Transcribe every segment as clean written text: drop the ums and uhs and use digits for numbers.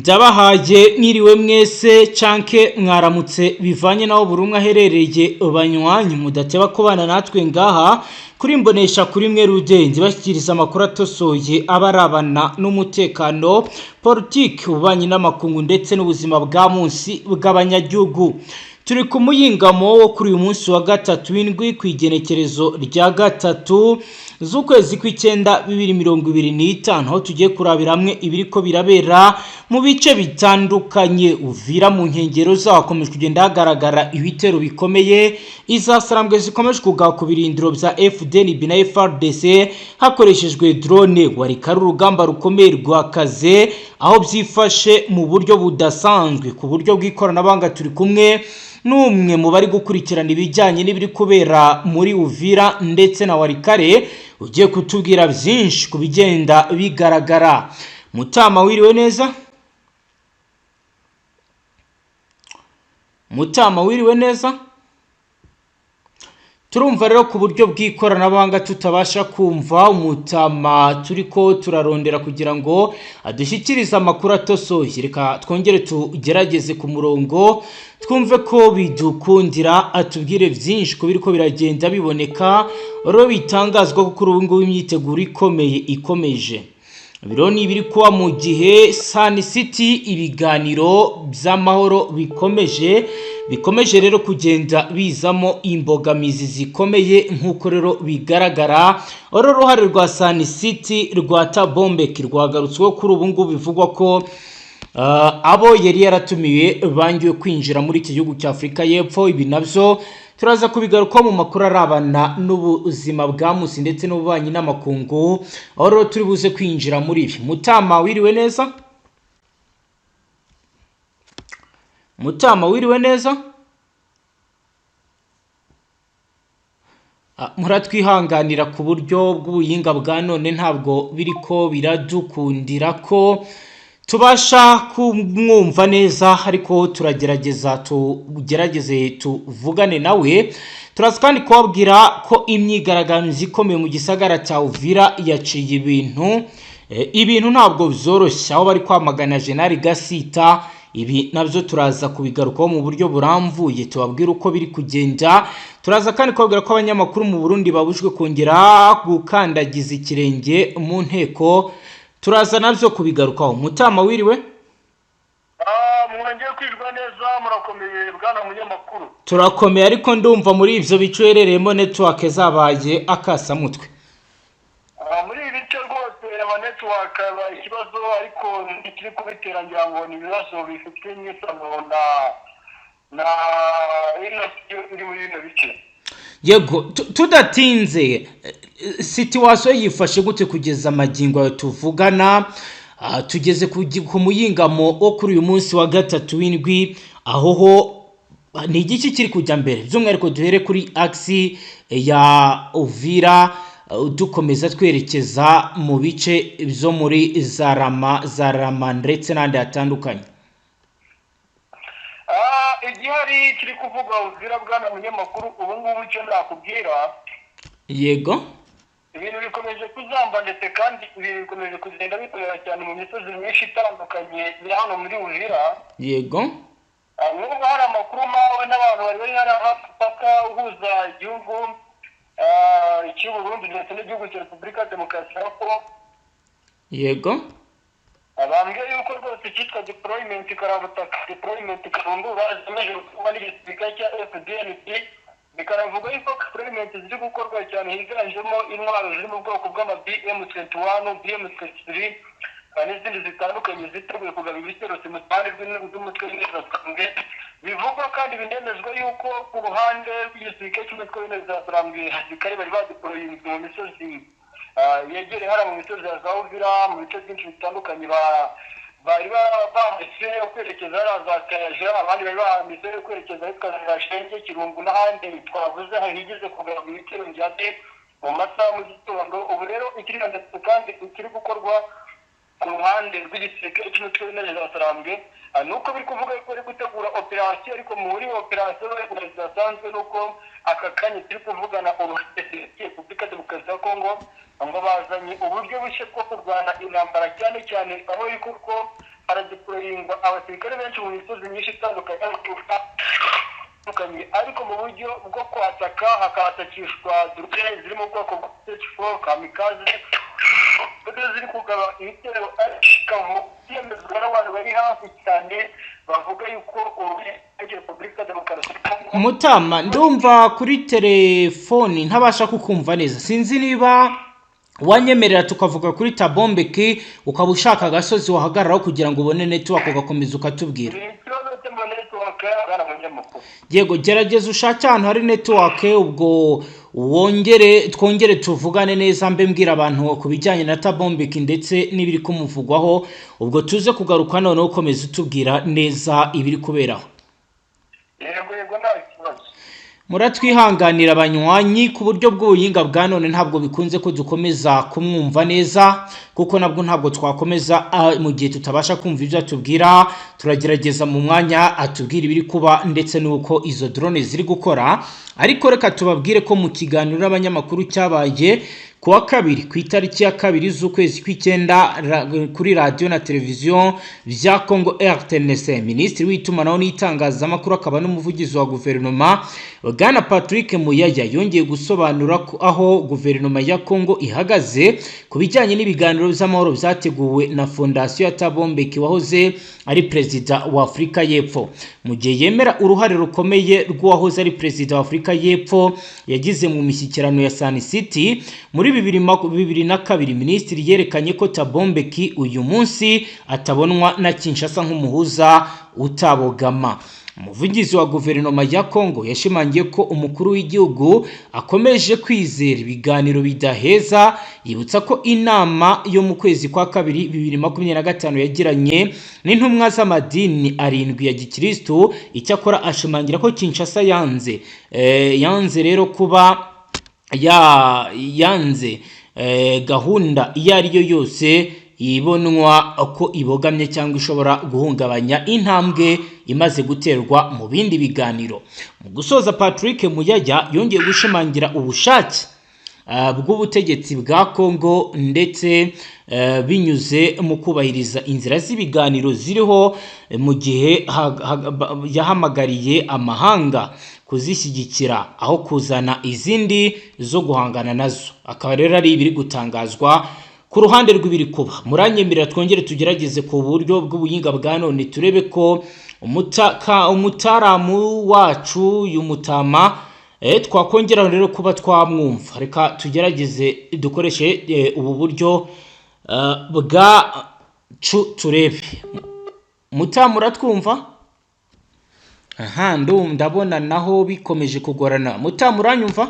Ndabahaye mwiriwe mwese canke mwaramutse, bivanye naho buri umwe aherereye. Banywanyi mudateba kubana natwe ngaha kuri Mbonesha kuri mwe Rugenge, bashyikiriza amakuru atosoye abarabana n'umutekano, politiki, ububanyi n'amakungu ndetse n'ubuzima bwa munsi bw'abanyagihugu. Turi ku muyingamo wo kuri uyu munsi wa gatatu w'indwi, ku igenekerezo rya 3 z'ukwezi kw'icyenda 2025, aho tugiye kurabira hamwe ibiriko birabera mu bice bitandukanye. Uvira mu nkengero zaho hakomeje kugenda hagaragara ibitero bikomeye, izasarambwe zikomeje kugaba ku birindiro bya FDNB na FARDC hakoreshejwe drone. Warikari urugamba rukomeye rwakaze, aho byifashe mu buryo budasanzwe ku buryo bw'ikoranabuhanga. Turi kumwe n'umwe mu bari gukurikirana ibijyanye n'ibiri kubera muri Uvira ndetse na Warikare, ugiye kutubwira byinshi ku bigenda bigaragara. Mutama, wiriwe neza? Mutama, wiriwe neza? Turumva rero ku buryo bw'ikoranabuhanga tutabasha kumva umutama, turi ko turarondera kugira ngo adushyikirize amakuru atosoye. Reka twongere tugerageze ku murongo, twumve ko bidukundira atubwire byinshi ku biriko biragenda biboneka. Rero bitangazwa ko kuri ubu ngubu imyiteguro ikomeye ikomeje. Biro ni ibiri kuba mu gihe Sun City ibiganiro by'amahoro bikomeje rero kugenda bizamo imbogamizi zikomeye, nk'uko rero bigaragara. Uru ruhare rwa Sun City rwa Tabombeki rwagarutsweho kuri ubu ngubu, bivugwa ko abo yari yaratumiye bangiwe kwinjira muri iki gihugu cya Afurika y'Epfo. Ibi nabyo turaza kubigarukaho mu makuru arabana n'ubuzima bwa musi ndetse n'ububanyi n'amakungu, aho rero turi buze kwinjira muri ibi. Mutama, wiriwe neza? Mutama, wiriwe neza? Muratwihanganira ku buryo bw'ubuhinga bwa none, ntabwo biriko biradukundira ko tubasha kumwumva neza, ariko turagerageza, tugerageze tuvugane nawe. Turaza kandi kubabwira ko imyigaragambyo ikomeye mu gisagara cya Uvira yaciye ibintu. Ibintu ntabwo byoroshye, aho bari kwamagana General Gasita. Ibi nabyo turaza kubigarukaho mu buryo burambuye, tubabwira uko biri kugenda. Turaza kandi kubabwira ko abanyamakuru mu Burundi babujwe kongera gukandagiza ikirenge mu nteko. Turaza nabyo kubigarukaho. Mutama, wiriwe? Mwongeye kwirwa neza, murakomeye bwana munyamakuru? Turakomeye, ariko ndumva muri ibyo bice uherereyemo network zabaye akasamutwe. Muri ibi bice rwose aba network aba ikibazo, ariko ntikiri kubitera, ngira ngo ni ibibazo bifite isano na ino iri muri bino bice. Yego, tudatinze, situation yifashe gute kugeza amagingo ayo tuvugana? Tugeze ku muyingamo wo kuri uyu munsi wa gatatu w'indwi, aho ho ni igiki kiri kujya mbere? By'umwihariko duhere kuri axe ya Uvira, dukomeza twerekeza mu bice byo muri za Rama ndetse n'ahandi hatandukanye. Igihari kiri kuvuga Uvira, bwana munyamakuru, ubu ngubu icyo nakubwira, ibintu bikomeje kuzamba, ndetse kandi ibintu bikomeje kugenda bikomera cyane mu misozi myinshi itandukanye iri hano muri Uvira. Nubwo hari amakuru mawe n'abantu bari bari hariya hafi umupaka uhuza igihugu cy'u Burundi ndetse n'igihugu cya Repubulika ya Demokarasi ya Kongo, bambwiye yuko rwose icyitwa deployment karabutaka, deployment karundura zikomeje gukorwa n'igisirikare cya FDNB. Bikanavuga yuko deployment ziri gukorwa cyane higanjemo intwaro ziri mu bwoko bw'ama BM21, BM23 n'izindi zitandukanye, ziteguye kugaba ibitero mu ruhande rw'umutwe w'interahamwe. Bivugwa kandi binemezwa yuko ku ruhande rw'igisirikare cy'umutwe w'interahamwe abasirikare bari badeployinzwe mu misozi yegereye hariya mu misozi ya za Uvira, mu bice byinshi bitandukanye, bari bahamise yo kwerekeza hariya za Kayaja, abandi bari bahamise yo kwerekeza ahitwa za Shenge, Kirungu n'ahandi twavuze higeze kugaba ibitero bya mu masaha mu gitondo. Ubu rero ikiri ndetse kandi ikiri gukorwa ku ruhande rw'igisirikare cy'umutwe w'interahamwe ni uko biri kuvuga ko bari gutegura operasiyo, ariko muri operasiyo bari zidasanzwe, ni uko aka kanya turi kuvugana uruhande Repubulika Demokarasi ya Kongo ngo bazanye uburyo bushya bwo kurwana intambara, cyane cyane aho biri kuko Haradeployingwa abasirikare benshi mu misozi myinshi itandukanye, ariko mu buryo bwo kwataka hakatakishwa drone ziri mu bwoko bwa H4 kamikaze ziri kugaba ibitero, ariko byemezwa n'abantu bari hafi cyane bavuga yuko Repubulika Demokarasi. Mutama, ndumva kuri telefoni ntabasha kukumva neza. Sinzi niba wanyemerera tukavuga kuri Tabombeki, ukaba ushaka agasozi wahagararaho kugira ngo ubone network, ugakomeza ukatubwira. Ni ikibazo cy'ama network, bwana munyamakuru. Yego, gerageza ushake ahantu hari network, ubwo wongere twongere tuvugane neza. Mbe mbwira abantu ku bijyanye na Tabombeki ndetse n'ibiri kumuvugwaho, ubwo tuze kugaruka noneho ukomeza utubwira neza ibiri kuberaho. Yego, nta kibazo. Muratwihanganira abanywanyi, ku buryo bw'ubuhinga bwa none ntabwo bikunze ko dukomeza kumwumva neza, kuko nabwo ntabwo twakomeza mu gihe tutabasha kumva ibyo atubwira. Turagerageza mu mwanya atubwira ibiri kuba ndetse n'uko izo drone ziri gukora. Ariko reka tubabwire ko mu kiganiro n'abanyamakuru cyabaye ku wa kabiri, ku itariki ya 2 z'ukwezi kw'icyenda, kuri radiyo na televiziyo bya Congo RTNC, minisitiri w'itumanaho n'itangazamakuru akaba n'umuvugizi wa guverinoma, bwana Patrick Muyaya, yongeye gusobanura ko aho guverinoma ya Congo ihagaze ku bijyanye n'ibiganiro by'amahoro byateguwe na fondasiyo ya Thabo Mbeki wahoze ari perezida wa Afurika y'Epfo. Mu gihe yemera uruhare rukomeye rw'uwahoze ari perezida wa Afurika y'Epfo yagize mu mishyikirano ya Sun City muri 2002, minisitiri yerekanye ko Thabo Mbeki uyu munsi atabonwa na Kinshasa nk'umuhuza utabogama. Umuvugizi wa guverinoma ya Congo yashimangiye ko umukuru w'igihugu akomeje kwizera ibiganiro bidaheza, yibutsa ko inama yo mu kwezi kwa kabiri 2025 yagiranye n'intumwa z'amadini arindwi ya gikristu. Icyakora ashimangira ko Kinshasa yanze rero kuba ya yanze gahunda iyo ari yo yose ibonwa ko ibogamye cyangwa ishobora guhungabanya intambwe imaze guterwa mu bindi biganiro. Mu gusoza, Patrick Muyaya yongeye gushimangira ubushake bw'ubutegetsi bwa Congo ndetse binyuze mu kubahiriza inzira z'ibiganiro ziriho, mu gihe yahamagariye amahanga kuzishyigikira aho kuzana izindi zo guhangana nazo. Akaba rero ari ibiri gutangazwa ku ruhande rw'ibiri kuba. Muranyemerera twongere tugerageze ku buryo bw'ubuhinga bwa none, turebe ko umutaramu wacu uyu mutama twakongera rero kuba twamwumva. Reka tugerageze dukoreshe ubu buryo bwacu turebe. Mutamu, uratwumva? Aha ndabona naho bikomeje kugorana. Mutamu, uranyumva?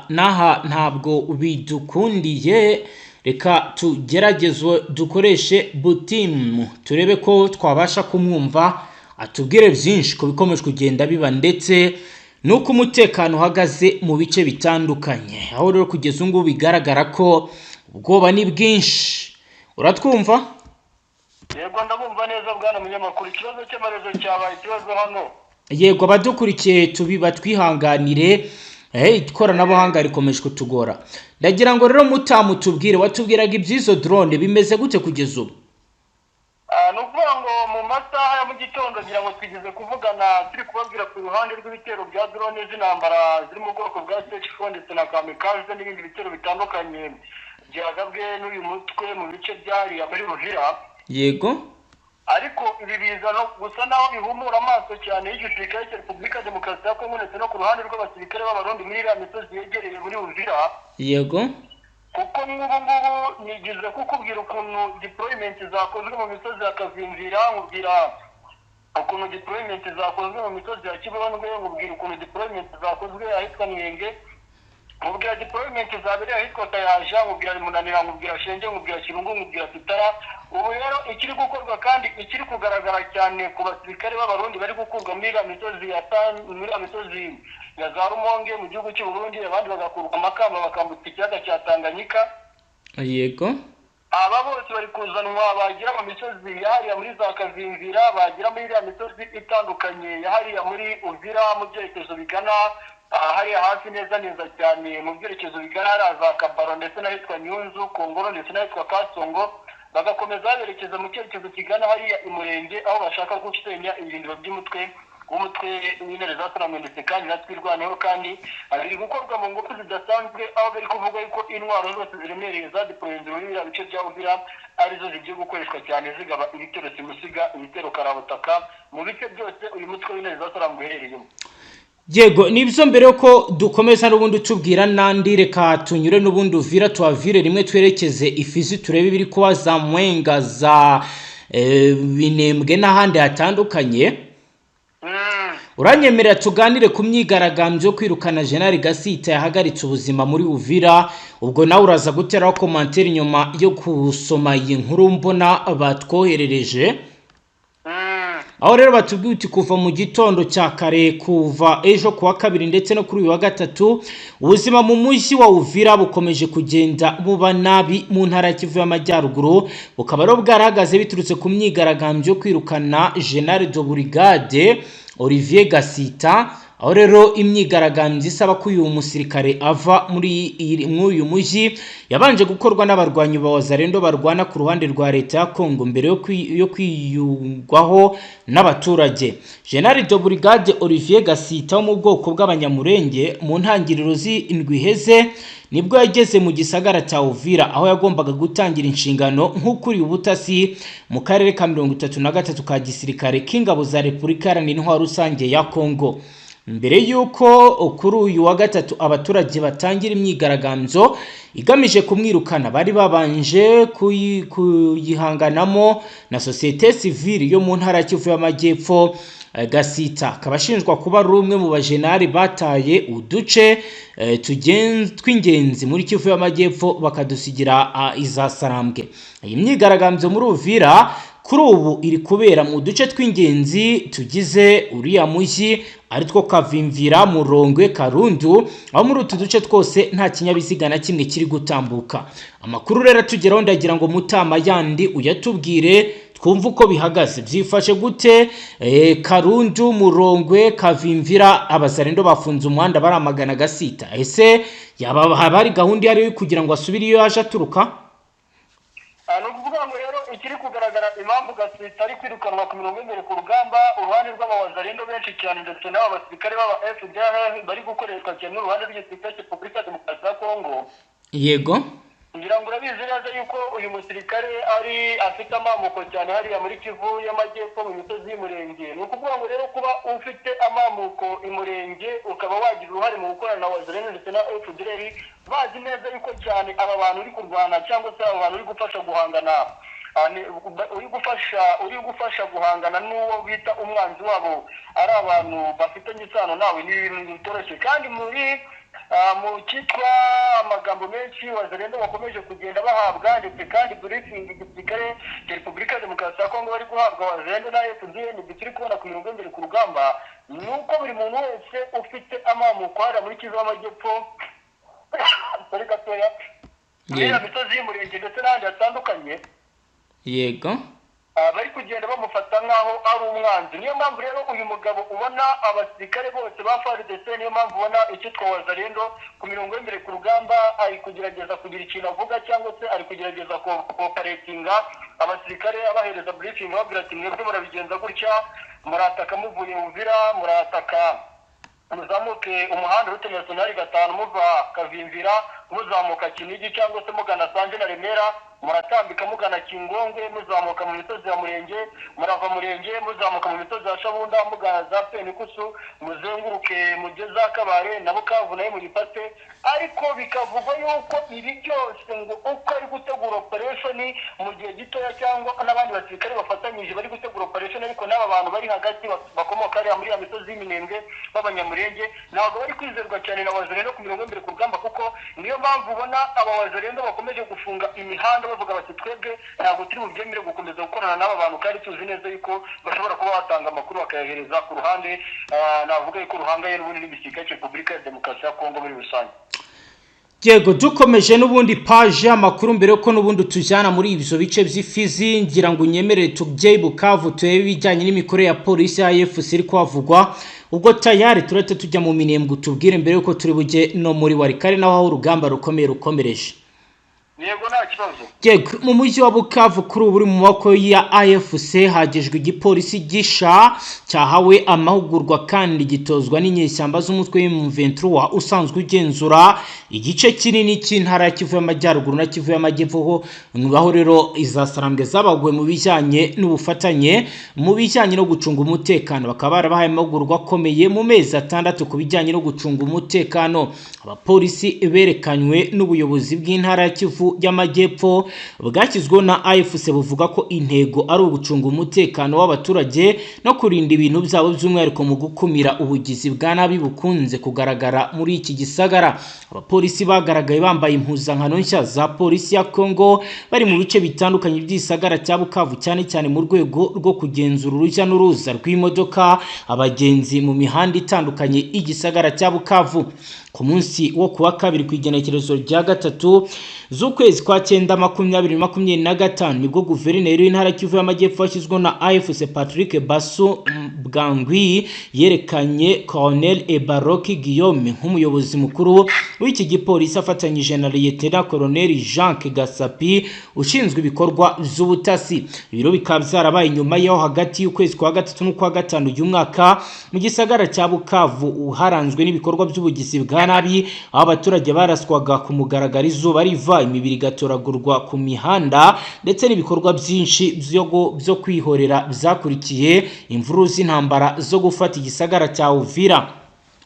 N'aha ntabwo bidukundiye. Reka tugerageze dukoreshe butimu turebe ko twabasha kumwumva, atubwire byinshi ku bikomeje kugenda biba ndetse n'uko umutekano uhagaze mu bice bitandukanye, aho rero kugeza ubu ngubu bigaragara ko ubwoba ni bwinshi. Uratwumva? Yego, ndabumva neza, bwana munyamakuru. Ikibazo cy'amarezo cyabaye ikibazo hano. Yego, abadukurikiye tubi batwihanganire, ikoranabuhanga rikomeje kutugora. Ndagira ngo rero mutamu tubwire, watubwiraga iby'izo drone, bimeze gute kugeza ubu? Ni ukuvuga ngo mu masaha ya mu gitondo, ngira ngo twigeze kuvugana turi kubabwira ku ruhande rw'ibitero bya drone z'intambara ziri mu bwoko bwa H4 ndetse na kamikaze n'ibindi bitero bitandukanye byagabwe n'uyu mutwe mu bice byariya muri Uvira. Ariko ibi biza no gusa naho bihumura amaso cyane y'igisirikare cya Repubulika Demokarasi ya Kongo ndetse no ku ruhande rw'abasirikare b'Abarundi muri iriya misozi yegereye muri Uvira, kuko nk'ubu ngubu nigeze kukubwira ukuntu deployment zakozwe mu misozi ya Kavimvira, nkubwira ukuntu deployment zakozwe mu misozi ya Kibondwe, nkubwira ukuntu deployment zakozwe ahitwa Mwenge, nkubwira deployment zabereye ahitwa Kayaja, nkubwira Munanira, nkubwira Shenge, nkubwira Kirungu, nkubwira Tutara. Ubu rero ikiri gukorwa kandi ikiri kugaragara cyane ku basirikare b'Abarundi bari gukurwa muri iriya misozi ya muri iriya misozi ya za Rumonge mu gihugu cy'u Burundi, abandi bagakurwa Makamba bakambutsa ikiyaga cya Tanganyika. Aba bose bari kuzanwa, bagera mu misozi yahariya muri za Kavimvira, bagera muri iriya misozi itandukanye yahariya muri Uvira mu byerekezo bigana hariya hafi neza neza cyane, mu byerekezo bigana hariya za Kabaro ndetse n'ahitwa Nyunzu, Kongoro ndetse n'ahitwa Kasongo. Bagakomeza berekeza mu cyerekezo kigana hariya i Murenge, aho bashaka gusenya ibirindiro by'umutwe w'umutwe w'Intare za Sarambwe ndetse kandi na Twirwaneho. Kandi biri gukorwa mu ngufu zidasanzwe, aho biri kuvuga yuko intwaro zose ziremereye zadeployinze muri biriya bice bya Uvira arizo zigiye gukoreshwa cyane zigaba ibitero simusiga, ibitero karabutaka mu bice byose uyu mutwe w'Intare za Sarambwe uherereyemo. Yego, nibyo. Mbere yuko dukomeza n'ubundi tubwira n'andi, reka tunyure n'ubundi Uvira, tuhavire rimwe, twerekeze Ifizi, turebe ibiri kuba za Mwenga, za Binembwe n'ahandi hatandukanye. Uranyemerera tuganire ku myigaragambyo yo kwirukana General Gasita yahagaritse ubuzima muri Uvira? Ubwo nawe uraza guteraho commentaire nyuma yo gusoma iyi nkuru mbona batwoherereje. Aho rero batubwiye uti kuva mu gitondo cya kare, kuva ejo kuwa kabiri ndetse no kuri uyu wa gatatu, ubuzima mu mujyi wa Uvira bukomeje kugenda buba nabi mu ntara ya Kivu y'Amajyaruguru, bukaba rero bwarahagaze biturutse ku myigaragambyo yo kwirukana General de Brigade Olivier Gasita. Aho rero imyigaragambyo isaba ko uyu musirikare ava muri uyu mujyi yabanje gukorwa n'abarwanyi ba Wazalendo barwana ku ruhande rwa leta ya Congo mbere yo kwiyungwaho n'abaturage. General de Brigade Olivier Gasita wo mu bwoko bw'Abanyamurenge, mu ntangiriro z'indwi iheze nibwo yageze mu gisagara cya Uvira, aho yagombaga gutangira inshingano nk'ukuriye ubutasi mu karere ka 33 ka gisirikare k'ingabo za Repubulika Iharanira Intwaro Rusange ya Congo. Mbere y'uko kuri uyu wa gatatu abaturage batangira imyigaragambyo igamije kumwirukana, bari babanje kuyihanganamo na sosiyete sivili yo mu ntara ya Kivu y'Amajyepfo. Gasita akaba ashinjwa kuba ari umwe mu bajenali bataye uduce tw'ingenzi muri Kivu y'Amajyepfo, bakadusigira iza Sarambwe. Iyi myigaragambyo muri Uvira kuri ubu iri kubera mu duce tw'ingenzi tugize uriya mujyi, aritwo Kavimvira, Murongwe, Karundu, aho muri utu duce twose nta kinyabiziga na kimwe kiri gutambuka. Amakuru rero atugeraho, ndagira ngo Mutama yandi uyatubwire, twumve uko bihagaze, byifashe gute? Karundu, Murongwe, Kavimvira, Abazarendo bafunze umuhanda baramagana Gasita. Ese yaba haba hari gahunda iyo ari yo kugira ngo asubire iyo yaje aturuka? Ni ukuvuga ngo rero ikiri kugaragara, impamvu Gasita ari kwirukanwa ku mirongo y'imbere ku rugamba, uruhande rw'Abawazarendo benshi cyane ndetse n'aba basirikare b'aba FDLR bari gukoreshwa cyane n'uruhande rw'igisirikare cya Repubulika ya Demokarasi ya Kongo. Ngira ngo urabizi neza yuko uyu musirikare ari afite amamuko cyane hariya muri Kivu y'Amajyepfo, mu misozi y'Umurenge. Ni ukuvuga ngo rero kuba ufite amamuko i Murenge, ukaba wagira uruhare mu gukorana na Wazalendo ndetse na FDLR, bazi neza yuko cyane aba bantu uri kurwana cyangwa se aba bantu uri gufasha guhangana, uri gufasha guhangana n'uwo bita umwanzi wabo, ari abantu bafitanye isano nawe, ni ibintu bitoroshye. Kandi muri mu cyitwa amagambo menshi Wazalendo bakomeje kugenda bahabwa, ndetse kandi briefing igisirikare cya Repubulika ya Demokarasi ya Kongo bari guhabwa, Wazalendo na FDN turi kubona ku mirongo y'imbere ku rugamba, ni uko buri muntu wese ufite amamuko hariya muri Kivu y'Amajyepfo, sorry gatoya, muri iriya misozi y'Umurenge ndetse n'ahandi hatandukanye, bari kugenda bamufata nk'aho ari umwanzi. Niyo mpamvu rero uyu mugabo ubona abasirikare bose ba FARDC, niyo mpamvu ubona icyitwa Wazalendo ku mirongo y'imbere ku rugamba ari kugerageza kugira ikintu avuga, cyangwa se ari kugerageza kooperatinga abasirikare, abahereza briefing, ababwira ati: "Mwebwe murabigenza gutya, murataka muvuye Uvira, murataka muzamuke umuhanda route nationale 5, muva Kavimvira muzamuka Kinigi cyangwa se mugana Sanje na Remera, muratambika mugana Kingongwe, muzamuka mu misozi ya Murenge, murava Murenge muzamuka mu misozi ya Shabunda mugana za Penikusu, muzenguruke mugeze za Kabare na Bukavu nayo muyifate." Ariko bikavugwa yuko ibi byose ngo uko ari gutegura operation mu gihe gitoya, cyangwa n'abandi basirikare bafatanyije bari gutegura operation, ariko n'aba bantu bari hagati bakomoka hariya muri ya misozi y'Iminembwe b'Abanyamurenge ntabwo bari kwizerwa cyane na Wazalendo ku mirongo y'imbere ku rugamba, kuko niyo mpamvu ubona aba Wazalendo bakomeje gufunga imihanda, bavuga bati: "Twebwe ntabwo turi bubyemere gukomeza gukorana n'aba bantu, kandi tuzi neza yuko bashobora kuba batanga amakuru bakayahereza ku ruhande, navuga yuko ruhangaye n'ubundi n'igisirikare cya Repubulika ya Demokarasi ya Kongo muri rusange." Yego, dukomeje n'ubundi paje amakuru, mbere yuko n'ubundi tujyana muri ibyo bice by'Ifizi, ngira ngo unyemerere tujye i Bukavu, turebe ibijyanye n'imikorere ya polisi ya AFC iri kuhavugwa. Ubwo tayari turahita tujya mu Minembwe, tubwire mbere yuko turi bujye no muri Warikare naho aho urugamba rukomeye rukomereje. Yego, nta kibazo. Yego, mu mujyi wa Bukavu kuri ubu uri mu maboko ya AFC hagejwe igipolisi gisha cyahawe amahugurwa kandi gitozwa n'inyeshyamba z'umutwe w'M23 usanzwe ugenzura igice kinini cy'intara ya Kivu y'Amajyaruguru na Kivu y'Amajyepfo. Ho ngaho rero izasarambwe zabaguwe mu bijyanye n'ubufatanye mu bijyanye no gucunga umutekano, bakaba barabahaye amahugurwa akomeye mu mezi 6 ku bijyanye no gucunga umutekano. Abapolisi berekanywe n'ubuyobozi bw'intara ya Kivu y'Amajyepfo bwashyizweho na AFC buvuga ko intego ari ugucunga umutekano w'abaturage no kurinda ibintu byabo, by'umwihariko mu gukumira ubugizi bwa nabi bukunze kugaragara muri iki gisagara. Abapolisi bagaragaye bambaye impuzankano nshya za polisi ya Congo bari mu bice bitandukanye by'igisagara cya Bukavu, cyane cyane mu rwego rwo kugenzura urujya n'uruza rw'imodoka, abagenzi mu mihanda itandukanye y'igisagara cya Bukavu. Ku munsi wo kuwa kabiri ku igenekerezo rya 3 z'ukwezi kwa 9 2025 nibwo guverineri w'intara Kivu y'Amajyepfo washyizweho na AFC Patrick Basu Bwangwi yerekanye Colonel Ebaroki Guillaume nk'umuyobozi mukuru w'iki gipolisi, afatanyije na Lieutenant Colonel Jacques Gasapi ushinzwe ibikorwa by'ubutasi. Ibiro bikaba byarabaye nyuma y'aho hagati y'ukwezi kwa 3 n'ukwa 5 uyu mwaka mu gisagara cya Bukavu haranzwe n'ibikorwa by'ubugizi bwa nabi, aho abaturage baraswaga ku mugaragaro izuba riva, imibiri igatoragurwa ku mihanda, ndetse n'ibikorwa byinshi byo kwihorera byakurikiye imvururu z'intambara zo gufata igisagara cya Uvira.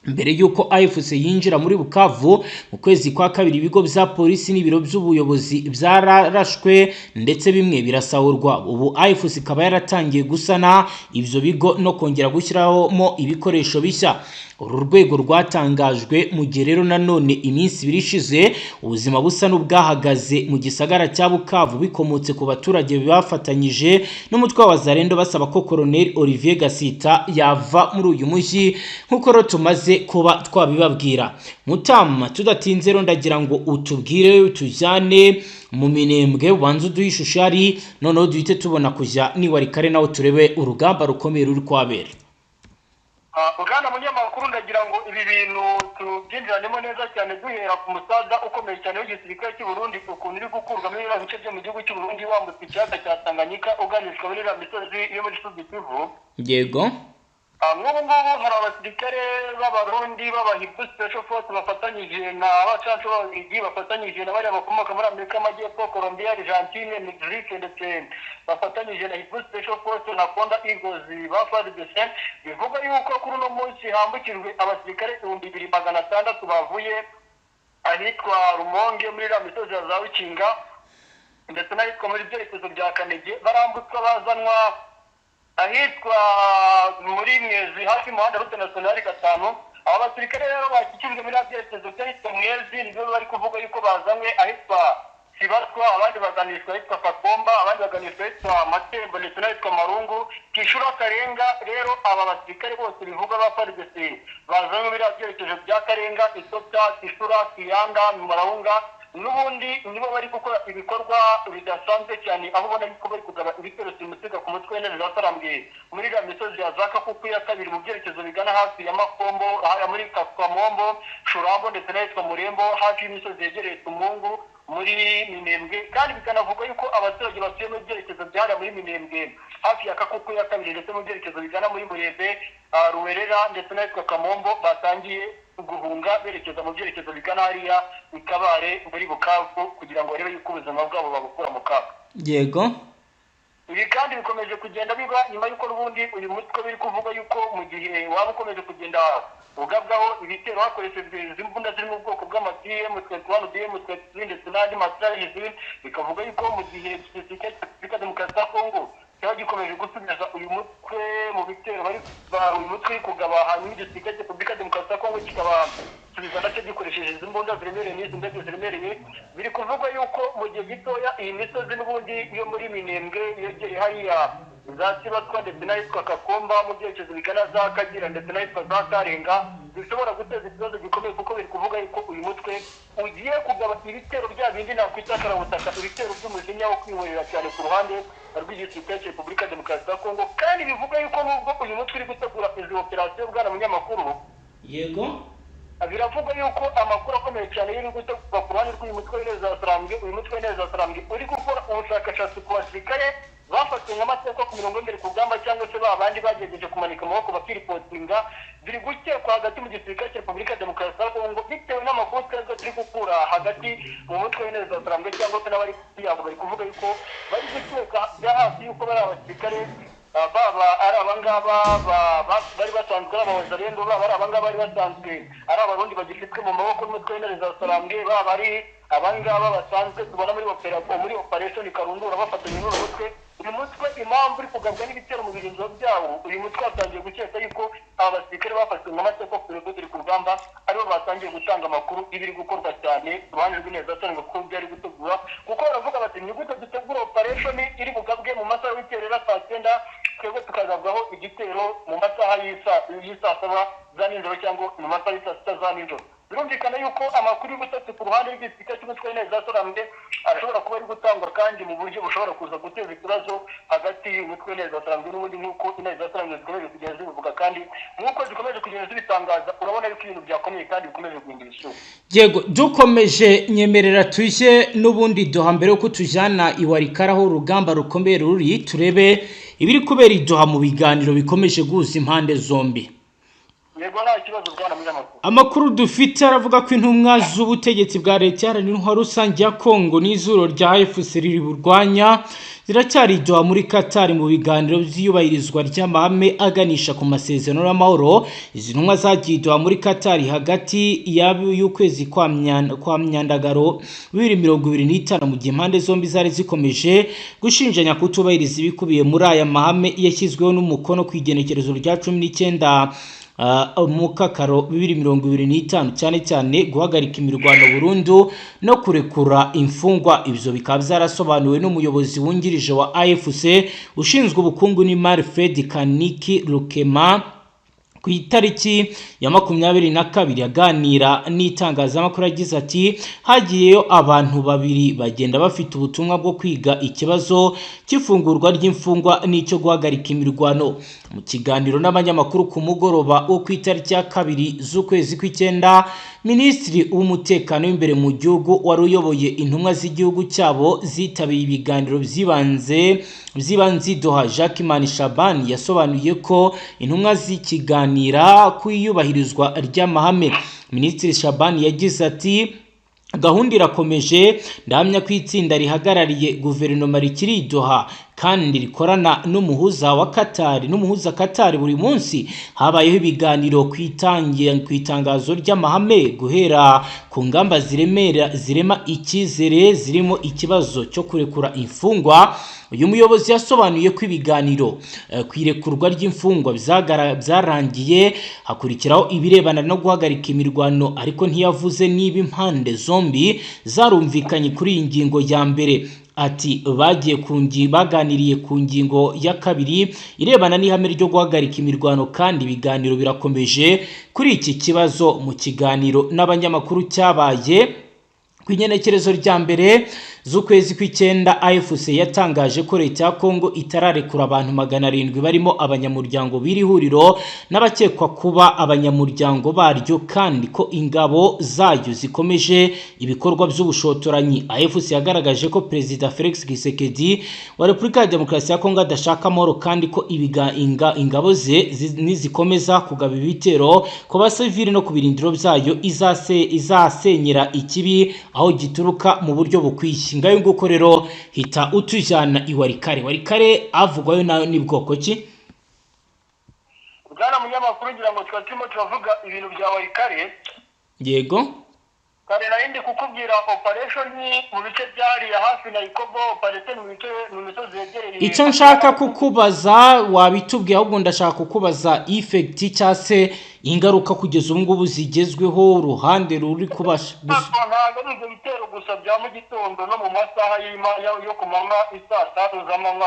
Mbere y'uko AFC yinjira muri Bukavu mu kwezi kwa kabiri, ibigo bya polisi n'ibiro by'ubuyobozi byararashwe ndetse bimwe birasahurwa. Ubu AFC ikaba yaratangiye gusana ibyo bigo no kongera gushyiramo ibikoresho bishya. Uru rwego rwatangajwe mu gihe rero nanone iminsi 2 ishize ubuzima busa n'ubwahagaze mu gisagara cya Bukavu, bikomotse ku baturage bafatanyije n'umutwe wa Wazalendo basaba ko Colonel Olivier Gasita yava muri uyu mujyi, nk'uko rero tumaze kuba twabibabwira. Mutama, tudatinze rero ndagira ngo utubwire, tujyane mu Minembwe, ubanze uduhe ishusho ari, noneho duhite tubona kujya niwarikare nawe turebe urugamba rukomeye ruri kwabera. Bwana munyamakuru, ndagira ngo ibi bintu tubyinjiranemo neza cyane duhera ku musaza ukomeye cyane w'igisirikare cy'u Burundi, ukuntu uri gukurwa muri biriya bice byo mu gihugu cy'u Burundi wambutse ikiyaga cya Tanganyika uganishwa muri iriya misozi yo muri Sud Kivu. Yego. Nk'ubu ngubu hari abasirikare b'Abarundi b'Abahibu Special Force bafatanyije na abacacu b'Ababiligi, bafatanyije na bariya bakomoka muri Amerika y'Amajyepfo, Colombia, Argentine, Mexique, ndetse bafatanyije na Hibu Special Force na Konda Eagles ba FARDC. Bivuga yuko kuri uno munsi hambukijwe abasirikare 2600 bavuye ahitwa Rumonge muri iriya misozi ya za Rukinga ndetse n'ahitwa muri byerekezo bya Kanege, barambutswa bazanwa ahitwa muri Mwezi hafi y'umuhanda route nationale 5. Aba basirikare rero bakikijwe muri byerekezo by'ahitwa Mwezi nibyo bari kuvuga yuko bazanywe ahitwa Sibatwa, abandi baganishwa ahitwa Kakomba, abandi baganishwa ahitwa Matembo ndetse n'ahitwa Marungu, Kishura, Karenga. Rero aba basirikare bose bivuga ba FARDC bazanywe muri byerekezo bya Karenga, Isota, Kishura, Kiyanga, Marunga, n'ubundi nibo bari gukora ibikorwa bidasanzwe cyane, aho ubona yuko bari kugaba ibitero simusiga ku mutwe w'intare za Sarambwe muri iriya misozi ya Zaka kuko iya kabiri mu byerekezo bigana hafi ya Makombo, hariya muri Kakomombo, Shurambo ndetse n'ahitwa Murembo hafi y'imisozi yegereye Tumungu muri Minembwe. Kandi bikanavuga yuko abaturage batuye mu byerekezo byahariya muri Minembwe hafi ya Kakuku ya kabiri ndetse mu byerekezo bigana muri Murembe, Ruwerera ndetse n'ahitwa Kamombo batangiye guhunga berekeza mu byerekezo bigana hariya i Kabare muri Bukavu kugira ngo barebe yuko ubuzima bwabo babukura mu kaga. Yego. Ibi kandi bikomeje kugenda biba nyuma y'uko n'ubundi uyu mutwe biri kuvuga yuko mu gihe waba ukomeje kugenda ugabwaho ibitero hakoreshejwe izi mbunda ziri mu bwoko bw'ama BM21, BM23 ndetse n'andi matarisi, bikavuga yuko mu gihe igisirikare cya Repubulika Demokarasi ya Kongo cyaba gikomeje gusubiza uyu mutwe mu bitero bari uyu mutwe kugaba, hanyuma igisirikare cya Repubulika Demokarasi ya Kongo kikaba subiza nacyo gikoresheje izi mbunda ziremereye n'izi ndege ziremereye, biri kuvugwa yuko mu gihe gitoya iyi misozi n'ubundi yo muri Minembwe yegereye hariya za Sibatwa ndetse n'ahitwa Kakomba mu byerekezo bigana za Kagira ndetse n'ahitwa za Karenga bishobora guteza ikibazo gikomeye, kuko biri kuvuga yuko uyu mutwe ugiye kugaba ibitero bya bindi nakwita karabutaka, ibitero by'umujinya wo kwihorera cyane ku ruhande rw'igisirikare cya Repubulika Demokarasi ya Kongo. Kandi bivuga yuko nubwo uyu mutwe uri gutegura izi operasiyo, bwana munyamakuru, Yego. Biravugwa yuko amakuru akomeye cyane y'iri gutegurwa ku ruhande rw'uyu mutwe w'Intare za Sarambwe. Uyu mutwe w'Intare za Sarambwe uri gukora ubushakashatsi ku basirikare bafatiwe nk'amateka ku mirongo y'imbere ku rugamba, cyangwa se ba bandi bagerageje kumanika amaboko bakiripotinga. Biri gukekwa hagati mu gisirikare cya Repubulika ya Demokarasi ya Kongo, bitewe n'amakuru twebwe turi gukura hagati mu mutwe w'Intare za Sarambwe cyangwa se n'abari yabo, bari kuvuga yuko bari gukeka bya hafi yuko bari abasirikare, baba ari abangaba bari basanzwe ari abawazalendo, baba ari abangaba bari basanzwe ari Abarundi bagifitwe mu maboko n'umutwe w'Intare za Sarambwe, baba ari abangaba basanzwe tubona muri operation Karundura bafatanya n'uyu mutwe. Uyu mutwe impamvu uri kugabwa n'ibitero mu birindiro byawo, uyu mutwe watangiye gukeka yuko aba basirikare bafashwe mu mateka ku mirongo ku rugamba aribo batangiye gutanga amakuru y'ibiri gukorwa cyane ku ruhande rw'Intare za Sarambwe, kuko byari gutegura, kuko baravuga bati ni gute dutegura operation iri bugabwe mu masaha y'iterera saa 9, twebwe tukagabwaho igitero mu masaha y'isaa 7 za nijoro cyangwa mu masaha y'isaa 6 za nijoro. Birumvikana yuko amakuru y'ubutasi ku ruhande rw'igisirikare cy'umutwe w'Intare za Sarambwe ashobora kuba ari gutangwa kandi mu buryo bushobora kuza guteza ikibazo hagati y'umutwe w'Intare za Sarambwe n'ubundi, nk'uko Intare za Sarambwe zikomeje kugenda zibivuga kandi nk'uko zikomeje kugenda zibitangaza, urabona yuko ibintu byakomeye kandi bikomeje guhindura isura. Yego, dukomeje, nyemerera tujye n'ubundi Doha mbere yuko tujyana i Walikale aho urugamba rukomeye ruri, turebe ibiri kubera i Doha mu biganiro bikomeje guhuza impande zombi. Yego, nta kibazo, bwana munyamakuru. Amakuru dufite aravuga ko intumwa z'ubutegetsi bwa Leta Iharanira Intwaro Rusange ya Kongo n'izuro rya AFC riri burwanya ziracyari i Doha muri Qatar mu biganiro by'iyubahirizwa ry'amahame aganisha ku masezerano y'amahoro. Izi ntumwa zagiye i Doha muri Qatar hagati y'ukwezi kwa Myandagaro 2025, mu gihe impande zombi zari zikomeje gushinjanya kutubahiriza ibikubiye muri aya mahame yashyizweho n'umukono ku igenekerezo rya 19 Mukakaro 2025, cyane cyane guhagarika imirwano burundu no kurekura imfungwa. Ibyo bikaba byarasobanuwe n'umuyobozi wungirije wa AFC ushinzwe ubukungu n'imari, Fred Kaniki Rukema, ku itariki ya 22 aganira n'itangazamakuru. Yagize ati: "Hagiyeyo abantu babiri, bagenda bafite ubutumwa bwo kwiga ikibazo cy'ifungurwa ry'imfungwa n'icyo guhagarika imirwano." Mu kiganiro n'abanyamakuru ku mugoroba wo ku itariki ya 2 z'ukwezi kw'icyenda, Minisitiri w'Umutekano w'imbere mu gihugu wari uyoboye intumwa z'igihugu cyabo zitabiye ibiganiro by'ibanze i Doha, Jacques Mani Shabani, yasobanuye ko intumwa z'ikiganira ku iyubahirizwa ry'amahame. Minisitiri Shabani yagize ati: "Gahunda irakomeje. Ndahamya ko itsinda rihagarariye guverinoma rikiri i Doha kandi rikorana n'umuhuza wa Qatar, n'umuhuza Qatar buri munsi. Habayeho ibiganiro ku itangazo ry'amahame, guhera ku ngamba ziremera zirema icyizere zirimo ikibazo cyo kurekura imfungwa." Uyu muyobozi yasobanuye ko ibiganiro ku irekurwa ry'imfungwa byarangiye, hakurikiraho ibirebana no guhagarika imirwano, ariko ntiyavuze niba impande zombi zarumvikanye kuri iyi ngingo ya mbere. Ati: "Bagiye ku baganiriye ku ngingo ya kabiri irebana n'ihame ryo guhagarika imirwano, kandi ibiganiro birakomeje kuri iki kibazo." Mu kiganiro n'abanyamakuru cyabaye ku igenekerezo rya 1 z'ukwezi kw'icyenda, AFC yatangaje ko Leta ya Kongo itararekura abantu 700 barimo abanyamuryango b'iri huriro n'abakekwa kuba abanyamuryango baryo, kandi ko ingabo zayo zikomeje ibikorwa by'ubushotoranyi. AFC yagaragaje ko Perezida Felix Tshisekedi wa Repubulika ya Demokarasi ya Kongo adashaka amahoro, kandi ko ingabo ze nizikomeza kugaba ibitero ku basivili no ku birindiro byayo, izasenyera ikibi aho gituruka mu buryo bukwiye. Ngayo nguko rero, hita utujyana i Walikale. Walikale avugwayo nayo ni bwoko ki? Bwana munyamakuru, ngira ngo twari turimo turavuga ibintu bya Walikale. Yego. Kare nari ndi kukubwira operation mu bice byariya hafi na Ikobo, operation mu bice mu misozi yegereye. Icyo nshaka kukubaza wabitubwiye, ahubwo ndashaka kukubaza effect cyangwa se ingaruka kugeza ubu ngubu zigezweho, uruhande ruri kubasha Ntabwo ari ibyo bitero gusa bya mu gitondo no mu masaha yo ku manywa, isaa 3 z'amanywa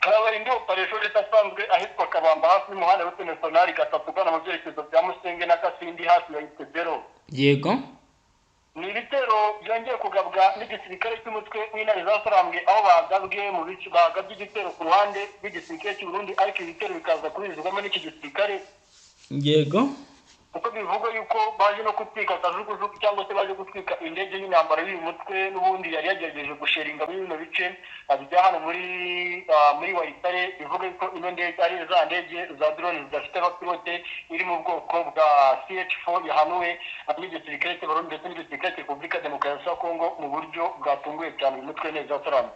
habaye indi operation idasanzwe ahitwa Kabamba, hafi y'umuhanda wa National 3 ugana mu byerekezo bya Musenge na Kasindi, hafi ya Itebero. Ni ibitero byongeye kugabwa n'igisirikare cy'umutwe w'Intare za Sarambwe, aho bagabwe mu bice bagabye igitero ku ruhande rw'igisirikare cy'u Burundi, ariko ibi bitero bikaza kurizwamo n'iki gisirikare. Kuko bivugwa yuko baje no gutwika kajugujugu, cyangwa se baje gutwika indege y'intambara y'uyu mutwe n'ubundi yari yagerageje gusheringa muri bino bice bya hano muri Walikale. Bivuga yuko ino ndege ari za ndege za drone zidafite abapilote, iri mu bwoko bwa CH4, yahanuwe n'igisirikare cy'Abarundi ndetse n'igisirikare cya Repubulika Demokarasi ya Kongo mu buryo bwatunguye cyane uyu mutwe neza Trump.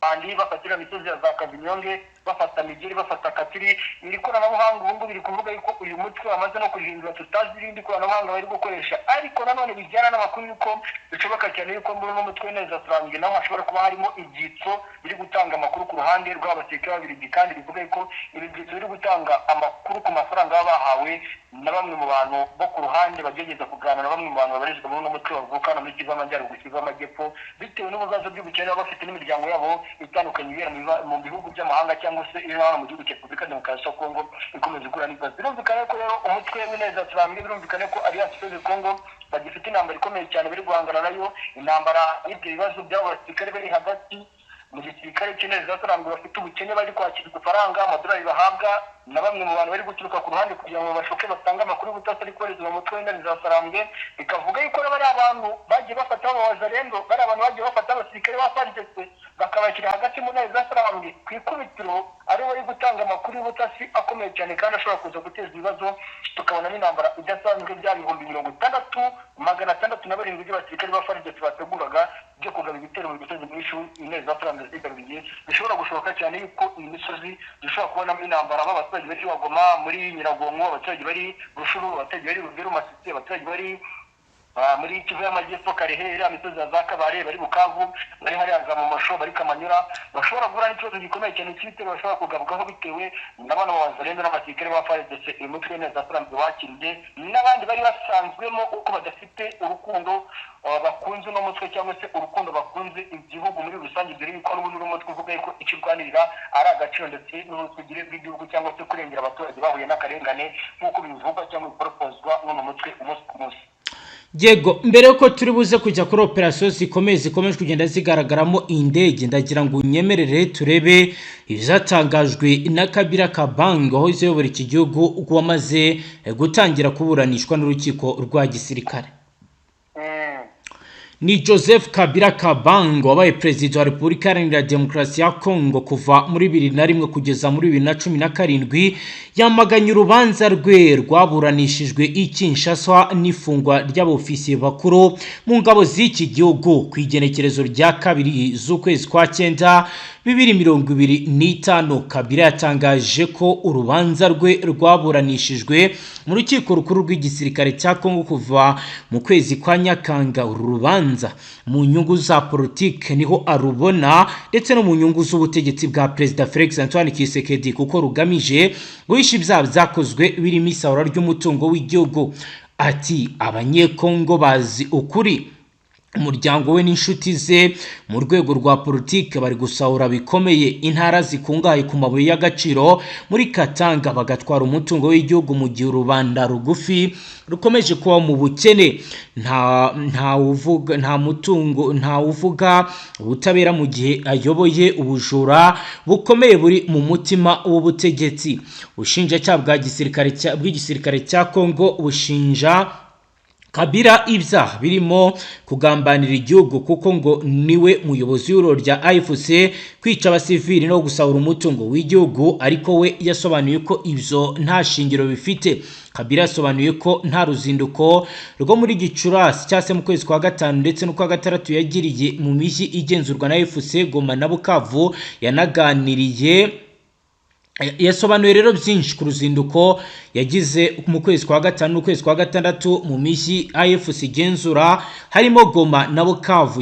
Bandi bafatira imisozi ya za Kavinyonge, bafata Migeri, bafata Katiri. Iri koranabuhanga ubu ngubu biri kuvuga yuko uyu mutwe wamaze no kurihindura, tutazi irindi koranabuhanga bari gukoresha. Ariko nanone bijyana n'amakuru yuko bishoboka cyane yuko muri uno mutwe neza turambye naho hashobora kuba harimo ibyitso biri gutanga amakuru ku ruhande rw'abasirikare b'Ababiligi, kandi bivuga yuko ibi byitso biri gutanga amakuru ku mafaranga baba bahawe na bamwe mu bantu bo ku ruhande bagerageza kuganira na bamwe mu bantu babarizwa muri uno mutwe bavuka hano muri Kivu y'Amajyaruguru, Kivu y'Amajyepfo, bitewe n'ibibazo by'ubukene baba bafite n'imiryango yabo itandukanye ibera mu bihugu by'amahanga cyangwa se iri hano mu gihugu cya Repubulika Demokarasi ya Kongo ikomeza guhura n'ibibazo. Birumvikana ko rero umutwe w'Ineza Turambwe, birumvikana ko Alliance Fleuve Congo bagifite intambara ikomeye cyane bari guhangana nayo, intambara y'ibyo bibazo by'abo basirikare bari hagati mu gisirikare cy'Ineza Turambwe bafite ubukene, bari kwakira udufaranga, amadolari bahabwa na bamwe mu bantu bari guturuka ku ruhande kugira ngo bashoke batange amakuru y'ubutasi ari koherezwa mu mutwe w'Intare za Sarambwe. Bikavuga yuko bari abantu bagiye bafata b'abawazalendo, bari abantu bagiye bafata abasirikare ba FARDC bakabashyira hagati mu Ntare za Sarambwe ku ikubitiro, ari bari gutanga amakuru y'ubutasi akomeye cyane kandi ashobora kuza guteza ibibazo, tukabona n'intambara idasanzwe, bya 60,607 by'abasirikare ba FARDC bateguraga byo kugaba ibitero mu misozi myinshi Intare za Sarambwe zigaruriye. Bishobora gushoboka cyane yuko iyi misozi dushobora kubonamo intambara, aho abaturage bari Bagoma muri Nyiragongo, abaturage bari Rutshuru, abaturage bari Rubero, Masisi, abaturage bari muri Kivu y'Amajyepfo, Kalehe, iriya misozi ya za Kabare, bari Bukavu, bari hariya za Momasho, bari Kamanyura, bashobora guhura n'ikibazo gikomeye cyane cy'ibitero bashobora kugabwaho bitewe na bano bawazalendo n'abasirikare ba FARDC uyu mutwe neza Trump wakiriye n'abandi bari basanzwemo, uko badafite urukundo bakunze uno mutwe cyangwa se urukundo bakunze igihugu muri rusange, dore yuko n'ubundi uno mutwe uvuga yuko icyo urwanirira ari agaciro ndetse n'ubusugire bw'igihugu cyangwa se kurengera abaturage bahuye n'akarengane, nk'uko bivugwa cyangwa biproposwa n'uno mutwe umunsi ku munsi. Yego, mbere yuko turi buze kujya kuri operasiyo zikomeye zikomeje kugenda zigaragaramo indege, ndagira ngo unyemerere turebe ibyatangajwe na Kabila Kabange wahoze uyobora iki gihugu, wamaze gutangira kuburanishwa n'urukiko rwa gisirikare. Ni Joseph Kabila Kabange wabaye perezida wa Repubulika Iharanira Demokarasi ya Kongo kuva muri 2001 kugeza muri 2017, yamaganye urubanza rwe rwaburanishijwe i Kinshasa n'ifungwa ry'abofisiye bakuru mu ngabo z'iki gihugu. Ku igenekerezo rya 2 z'ukwezi kwa 9 2025, Kabila yatangaje ko urubanza rwe rwaburanishijwe mu rukiko rukuru rw'igisirikare cya Kongo kuva mu kwezi kwa Nyakanga, uru rubanza mu nyungu za politike niho arubona, ndetse no mu nyungu z'ubutegetsi bwa Perezida Felix Antoine Tshisekedi, kuko rugamije guhisha ibyaha byakozwe birimo isahura ry'umutungo w'igihugu. Ati: "Abanyekongo bazi ukuri. Umuryango we n'inshuti ze mu rwego rwa politike bari gusahura bikomeye intara zikungahaye ku mabuye y'agaciro muri Katanga, bagatwara umutungo w'igihugu mu gihe rubanda rugufi rukomeje kuba mu bukene. Nta uvuga, nta mutungo, nta uvuga ubutabera mu gihe ayoboye ubujura bukomeye buri mu mutima w'ubutegetsi." Ubushinjacyaha bwa gisirikare bw'igisirikare cya Kongo bushinja Kabila ibyaha birimo kugambanira igihugu, kuko ngo niwe muyobozi w'ihuriro rya AFC, kwica abasivili no gusahura umutungo w'igihugu, ariko we yasobanuye ko ibyo nta shingiro bifite. Kabila yasobanuye ko nta ruzinduko rwo muri Gicurasi cyangwa se mu kwezi kwa 5 ndetse n'ukwa 6 yagiriye mu mijyi igenzurwa na AFC, Goma na Bukavu. Yanaganiriye, yasobanuye rero byinshi ku ruzinduko yagize mu kwezi kwa 5 n'ukwezi kwa 6 mu mijyi AFC igenzura, harimo Goma na Bukavu.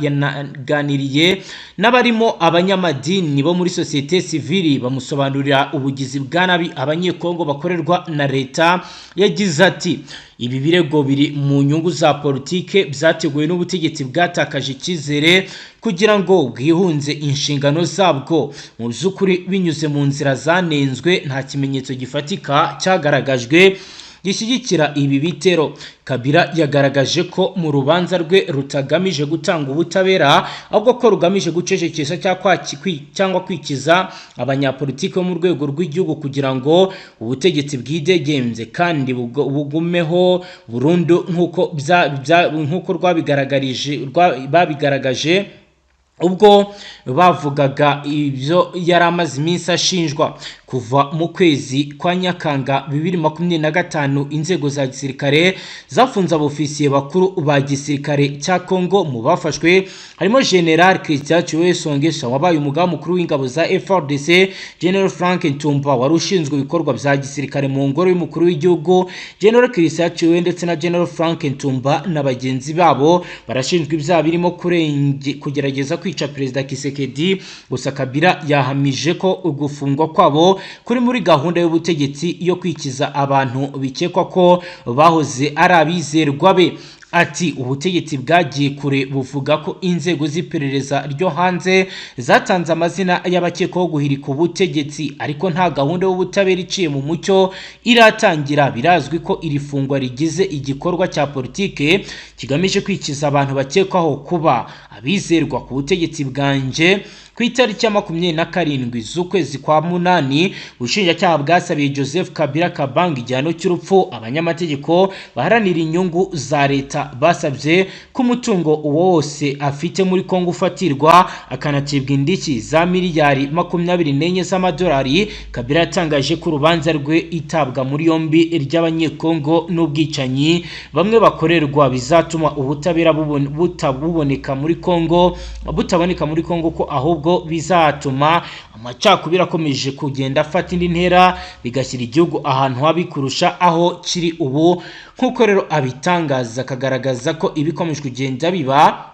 Yanaganiriye n'abarimo abanyamadini bo muri sosiyete sivili, bamusobanurira ubugizi bwa nabi Abanyekongo bakorerwa na leta. Yagize ati: "Ibi birego biri mu nyungu za politike, byateguwe n'ubutegetsi bwatakaje icyizere kugira ngo bwihunze inshingano zabwo. Mu by'ukuri, binyuze mu nzira zanenzwe, nta kimenyetso gifatika cyagaragajwe." gishyigikira ibi bitero. Kabila yagaragaje ko mu rubanza rwe rutagamije gutanga ubutabera, ahubwo ko rugamije gucecekesha cyangwa kwikiza abanyapolitiki bo mu rwego rw'igihugu kugira ngo ubutegetsi bwidegemze kandi bugumeho burundu, nk'uko nk'uko babigaragaje ubwo bavugaga ibyo yari amaze iminsi ashinjwa. Kuva mu kwezi kwa Nyakanga 2025, inzego za gisirikare zafunze abofisiye bakuru ba gisirikare cya Congo. Mu bafashwe harimo General Christian Tshiwewe Songesha wabaye umugaba mukuru w'ingabo za FARDC, General Frank Ntumba wari ushinzwe ibikorwa bya gisirikare mu ngoro y'umukuru w'igihugu. General Christian Tshiwewe ndetse na General Frank Ntumba na bagenzi babo barashinjwa ibyaha birimo kugerageza kwica Perezida Tshisekedi. Gusa Kabila yahamije ko gufungwa kwabo kuri muri gahunda y'ubutegetsi yo kwikiza abantu bikekwa ko bahoze ari abizerwa be. Ati: "Ubutegetsi bwagiye kure buvuga ko inzego z'iperereza ryo hanze zatanze amazina y'abakekwaho guhirika ubutegetsi, ariko nta gahunda y'ubutabera iciye mu mucyo iratangira. Birazwi ko iri fungwa rigize igikorwa cya politike kigamije kwikiza abantu bakekwaho kuba abizerwa ku butegetsi bwanjye." Ku itariki ya 27 z'ukwezi kwa munani, ubushinjacyaha bwasabiye Joseph Kabila Kabange igihano cy'urupfu. Abanyamategeko baharanira inyungu za leta basabye ko umutungo uwo wose afite muri Kongo ufatirwa, akanacibwa indishyi za miliyari 24 z'amadolari. Kabila yatangaje ko urubanza rwe, itabwa muri yombi ry'Abanyekongo n'ubwicanyi bamwe bakorerwa bizatuma ubutabera buboneka muri Kongo, butaboneka muri Kongo, ko ahubwo bizatuma amacakubiri akomeje kugenda afata indi ntera, bigashyira igihugu ahantu habi kurusha aho kiri ubu. Nk'uko rero abitangaza, akagaragaza ko ibikomeje kugenda biba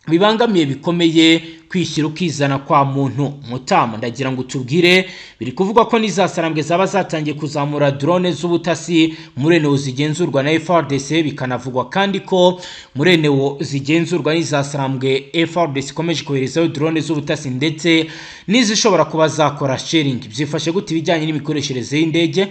bibangamiye bikomeye kwishyira ukizana kwa muntu. Mutama, ndagira ngo utubwire, biri kuvugwa ko n'izasarambwe zaba zatangiye kuzamura drone z'ubutasi muri eneo zigenzurwa na FARDC. Bikanavugwa kandi ko muri eneo zigenzurwa n'izasarambwe FARDC ikomeje koherezayo drone z'ubutasi ndetse n'izishobora kuba zakora shelling. Byifashe gute ibijyanye n'imikoreshereze y'indege?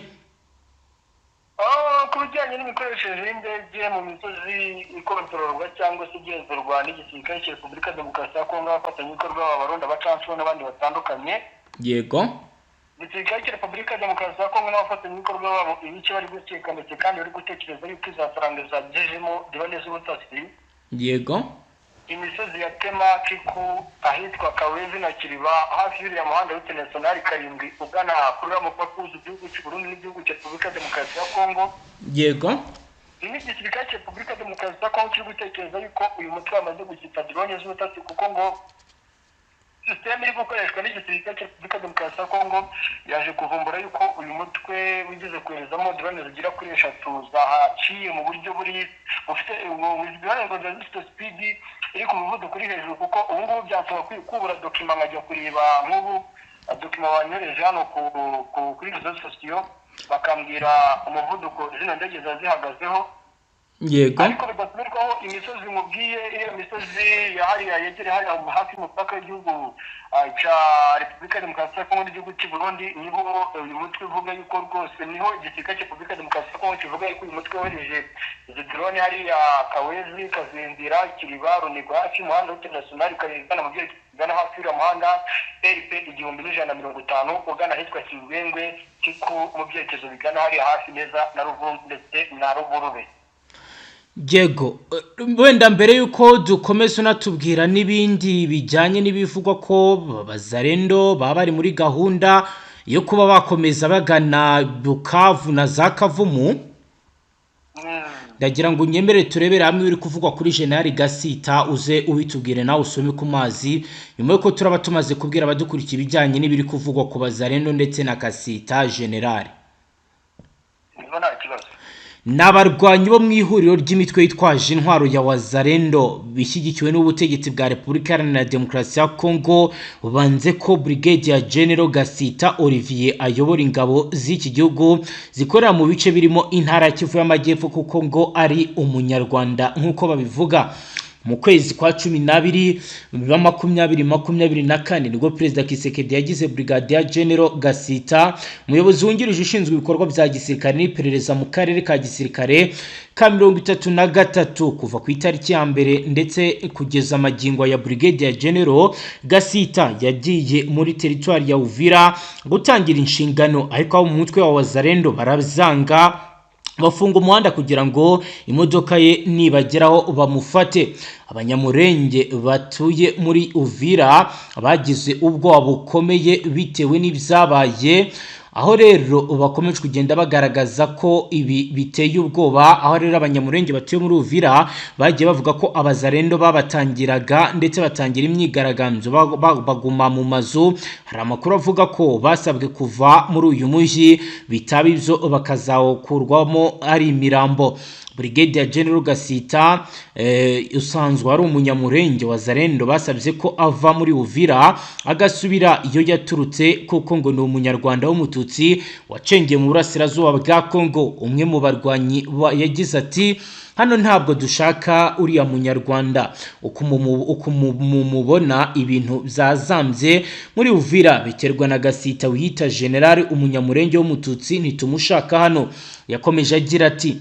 Ku bijyanye n'imikoreshereze y'indege mu misozi ikontororwa cyangwa se igenzurwa n'igisirikare cya Repubulika Demokarasi ya Kongo, abafatanyabikorwa b'Abarundi, abacanshuro n'abandi batandukanye, igisirikare cya Repubulika Demokarasi ya Kongo n'abafatanyabikorwa babo, ibice bari gukeka ndetse kandi bari gutekereza yuko izasaranga zagejejemo drone z'ubutasi, imisozi ya Tema, Kiku, ahitwa Kawezi na Kiriba, hafi y'uriya muhanda w'route nationale 7 ugana kuri uriya mupaka uhuza igihugu cy'u Burundi n'igihugu cya Repubulika Demokarasi ya Kongo. Ni igisirikare cya Repubulika Demokarasi ya Kongo kiri gutekereza yuko uyu mutwe wamaze gushyitsa drone z'ubutasi, kuko ngo sisiteme iri gukoreshwa n'igisirikare cya Repubulika Demokarasi ya Kongo yaje kuvumbura yuko uyu mutwe wigeze koherezamo drone zigera kuri eshatu zahaciye mu buryo buri bufite drone ngo ziba zifite speed iri ku muvuduko uri hejuru, kuko ubu ngubu byasaba kubura document nkajya kureba. Nk'ubu document banyohereje hano kuri réseaux sociaux, bakambwira umuvuduko zino ndege ziba zihagazeho. Ariko bidasubirwaho, imisozi mubwiye, iriya misozi ya hariya yegereye hariya hafi y'umupaka w'igihugu cya Repubulika Demokarasi ya Kongo n'igihugu cy'u Burundi, niho uyu mutwe uvuga yuko rwose, niho igisirikare cya Repubulika Demokarasi ya Kongo kivuga yuko uyu mutwe wohereje izi drone hariya Kawezi, Kazindira, Kiriba, Runigo, hafi y'umuhanda route nationale 7 ugana mu byerekezo bigana hafi y'uriya muhanda RP 1150 ugana ahitwa Kigwengwe, Kiku, mu byerekezo bigana hariya hafi neza na Ruvumbu ndetse na Ruburube. Yego, wenda mbere y'uko dukomeza unatubwira n'ibindi bijyanye n'ibivugwa ko Bazarendo baba bari muri gahunda yo kuba bakomeza bagana Bukavu na za Kavumu, ndagira ngo unyemerere turebere hamwe ibiri kuvugwa kuri General Gasita, uze ubitubwire nawe usome ku mazi, nyuma y'uko turaba tumaze kubwira abadukurikiye ibijyanye n'ibiri kuvugwa ku Bazarendo ndetse na Kasita General. Niba nta kibazo. Ni abarwanyi bo mu ihuriro ry'imitwe yitwaje intwaro ya Wazarendo bishyigikiwe n'ubutegetsi bwa Repubulika Iharanira Demokarasi ya Kongo, banze ko Brigadier General Gasita Olivier ayobora ingabo z'iki gihugu zikorera mu bice birimo intara ya Kivu y'Amajyepfo, kuko ngo ari Umunyarwanda nk'uko babivuga. Mu kwezi kwa 12 wa 2024 nibwo Perezida Kisekedi yagize Brigadier General Gasita umuyobozi wungirije ushinzwe ibikorwa bya gisirikare n'iperereza mu karere ka gisirikare ka 33 kuva ku itariki ya mbere ndetse kugeza amagingo ya Brigadier General Gasita yagiye muri teritwari ya Uvira gutangira inshingano, ariko abo mu mutwe wa Wazalendo barazanga, bafunga umuhanda kugira ngo imodoka ye nibageraho bamufate. Abanyamurenge batuye muri Uvira bagize ubwoba bukomeye bitewe n'ibyabaye, aho rero bakomeje kugenda bagaragaza ko ibi biteye ubwoba. Aho rero Abanyamurenge batuye muri Uvira bagiye bavuga ko Abazarendo babatangiraga ndetse batangira imyigaragambyo, baguma mu mazu. Hari amakuru avuga ko basabwe kuva muri uyu mujyi, bitaba ibyo bakazawukurwamo ari imirambo. Brigadier General Gasita usanzwe ari umunyamurenge wa Zarendo, basabye ko ava muri Uvira agasubira iyo yaturutse, kuko ngo ni umunyarwanda w'umututsi wacengeye mu burasirazuba bwa Congo. Umwe mu barwanyi yagize ati: "Hano ntabwo dushaka uriya munyarwanda, uko mumubona ibintu byazambye muri Uvira biterwa na Gasita wiyita general, umunyamurenge w'umututsi, ntitumushaka hano." Yakomeje agira ati: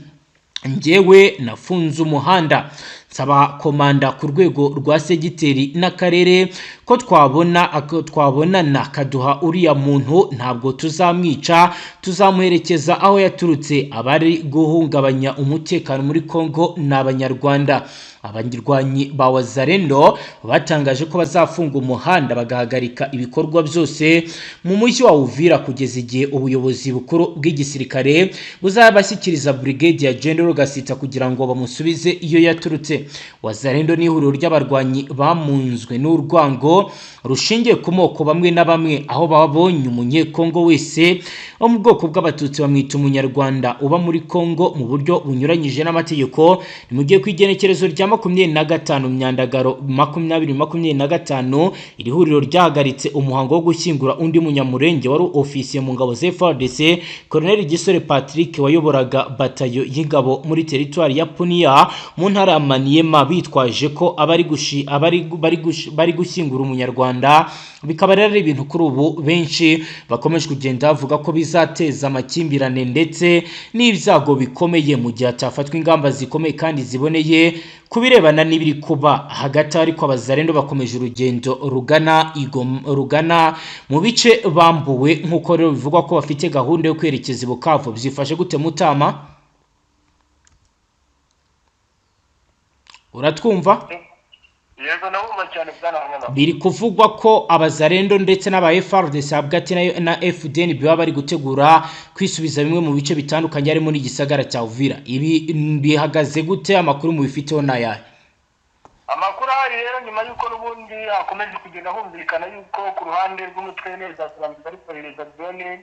"Njyewe nafunze umuhanda, nsaba komanda ku rwego rwa segiteri n'akarere ko twabona twabonana kaduha uriya muntu, ntabwo tuzamwica, tuzamuherekeza aho yaturutse. Abari guhungabanya umutekano muri Congo ni Abanyarwanda." Abarwanyi ba Wazalendo batangaje ko bazafunga umuhanda, bagahagarika ibikorwa byose mu mujyi wa Uvira kugeza igihe ubuyobozi bukuru bw'igisirikare buzabashyikiriza Brigadier General Gasita kugira ngo bamusubize iyo yaturutse. Wazalendo ni ihuriro ry'abarwanyi bamunzwe n'urwango rushingiye ku moko bamwe na bamwe, aho babonye umunyekongo wese wo mu bwoko bw'Abatutsi bamwita umunyarwanda uba muri Kongo mu buryo bunyuranyije n'amategeko. Ni mu gihe ku igenekerezo rya 25 Myandagaro 2025 iri huriro ryahagaritse umuhango wo gushyingura undi munyamurenge wari ofisiye mu ngabo za FARDC, Colonel Gisore Patrick, wayoboraga batayo y'ingabo muri teritwari ya Punia mu ntara ya Maniema, bitwaje ko abari gushi abari bari bari gushyingura umunyarwanda. Bikaba rero ari ibintu kuri ubu benshi bakomeje kugenda bavuga ko bizateza amakimbirane ndetse n'ibyago bikomeye mu gihe hatafatwa ingamba zikomeye kandi ziboneye ku birebana n'ibiri kuba hagati. Ariko Abazarendo bakomeje urugendo rugana mu bice bambuwe, nk'uko rero bivugwa ko bafite gahunda yo kwerekeza i Bukavu. Byifashe gute Mutama? Uratwumva? Yego, ndabumva cyane, bwana Munyana. Biri kuvugwa ko Abazarendo ndetse n'aba FARDC hagati na FDN baba bari gutegura kwisubiza bimwe mu bice bitandukanye harimo n'igisagara cya Uvira. Ibi bihagaze gute? Amakuru mubifiteho n'ayahe? Amakuru ahari rero, nyuma y'uko n'ubundi hakomeje kugenda humvikana y'uko ku ruhande rw'umutwe neza bari kohereza drone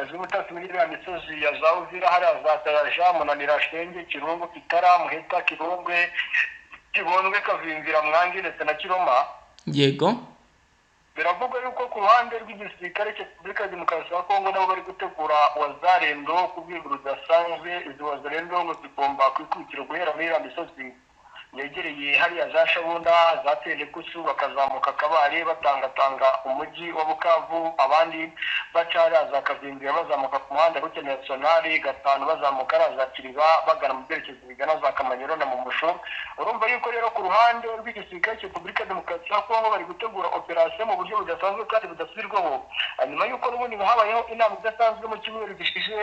z'ubutasi muri iriya misozi ya za Uvira, hariya za Taraja, Munanira, Shenge, Kirungu, Kitara, Muheta, Kirungwe, Kibondwe, Kavimvira, Mwangi ndetse na Kiroma. Biravugwa yuko ku ruhande rw'igisirikare cya Repubulika ya Demokarasi ya Kongo nabo bari gutegura Wazarendo ku rwego rudasanzwe. Izi Wazarendo ngo zigomba kwikukira guhera muri iriya misozi yegereye hariya za Shabunda, za Telekusu, bakazamuka Kabare, batangatanga umujyi wa Bukavu, abandi baca hariya za Kavimvira bazamuka ku muhanda route nationale 5, bazamuka hariya za Kiriba bagana mu byerekezo bigana za Kamanyoro na Mumusho. Urumva yuko rero ku ruhande rw'igisirikare cya Repubulika ya Demokarasi ya Kongo bari gutegura operasiyo mu buryo budasanzwe kandi budasubirwaho, nyuma y'uko n'ubundi habayeho inama idasanzwe mu cyumweru gishize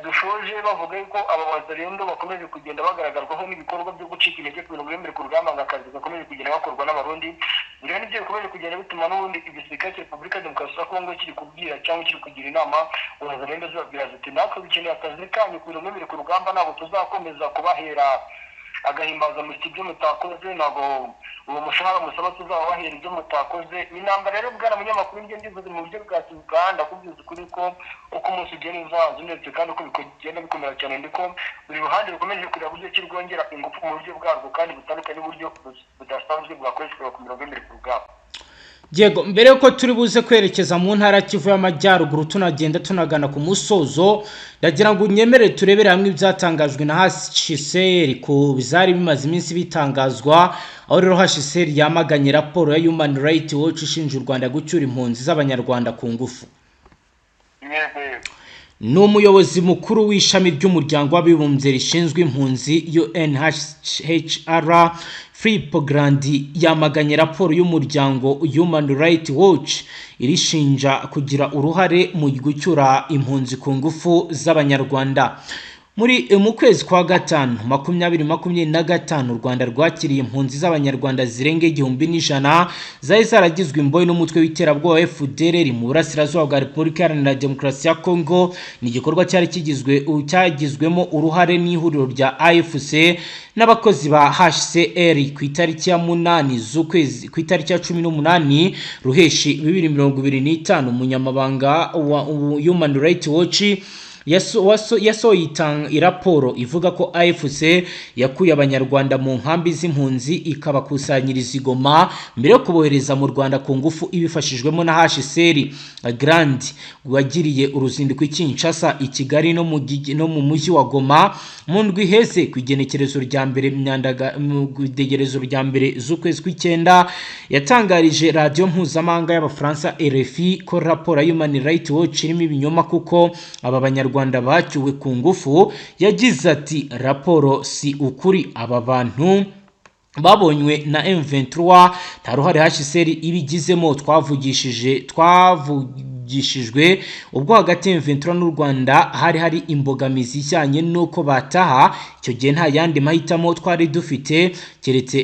dushoje, bavuga yuko aba Bazarendo bakomeje kugenda bagaragarwaho n'ibikorwa byo gucika intege ku bintu biri ku rugamba, ngo akazi gakomeje kugenda gakorwa n'Abarundi. Ibyo nibyo bikomeje kugenda bituma n'ubundi igisirikare cya Repubulika ya Demokarasi ya Kongo kiri kubwira cyangwa kiri kugira inama Wazarendo, zibabwira ziti: "Natwe dukeneye akazi kanyu ku bintu biri ku rugamba, ntabwo tuzakomeza kubahera agahimbazamusyi ibyo mutakoze, ntabwo uwo mushahara musaba tuzabahera ibyo mutakoze." Intambara rero, bwana munyamakuru, njye ndivuze mu buryo bwa Uganda, kubwiza ukuri ko uko umunsi ugenda uzaza ndetse kandi uko bigenda bikomera cyane, ndiko buri ruhande rukomeje kureba uburyo ki rwongera ingufu mu buryo bwarwo kandi butandukanye n'uburyo budasanzwe bwakoreshwa ku mirongo y'imbere ku rugamba. Yego, mbere yuko turi buze kwerekeza mu ntara Kivu y'Amajyaruguru tunagenda tunagana ku musozo, ndagira ngo unyemere turebere hamwe ibyatangajwe na HCR ku byari bimaze iminsi bitangazwa, aho rero HCR yamaganye raporo ya Human Rights Watch ishinja u Rwanda gucyura impunzi z'Abanyarwanda ku ngufu. Yego, yego. Ni umuyobozi mukuru w'ishami ry'umuryango w'abibumbye rishinzwe impunzi UNHCR, Filippo Grandi, yamaganye raporo y'umuryango Human Rights Watch irishinja kugira uruhare mu gucyura impunzi ku ngufu z'Abanyarwanda. Muri mu kwezi kwa gatanu 2025, u Rwanda rwakiriye impunzi z'Abanyarwanda zirenga 1100 zari zaragizwe imbohe n'umutwe w'iterabwoba FDLR mu burasirazuba bwa Repubulika Iharanira Demokarasi ya Kongo. Ni igikorwa cyari kigizwe cyagizwemo uruhare n'ihuriro rya AFC n'abakozi ba HCR. Ku itariki ya 8 z'ukwezi, ku itariki ya 18 Ruheshi 2025, umunyamabanga wa Human Rights Watch yasohoye raporo ivuga ko AFC yakuye Abanyarwanda mu nkambi z'impunzi ikabakusanyiriza i Goma mbere yo kubohereza mu Rwanda ku ngufu ibifashijwemo na HCR. Grandi wagiriye uruzinduko i Kinshasa, i Kigali no mu mujyi wa Goma mu ndwi iheze, ku igenekerezo rya mbere Myandaga, mu igenekerezo rya mbere z'ukwezi kw'icyenda, yatangarije radiyo mpuzamahanga y'Abafaransa RFI ko raporo ya Human Rights Watch irimo ibinyoma kuko aba Banyarwanda bacyuwe ku ngufu. Yagize ati: "Raporo si ukuri, aba bantu babonywe na M23, nta ruhare HCR ibigizemo. Twavugishijwe ubwo hagati ya M23 n'u Rwanda hari imbogamizi ijyanye n'uko bataha. Icyo gihe nta yandi mahitamo twari dufite keretse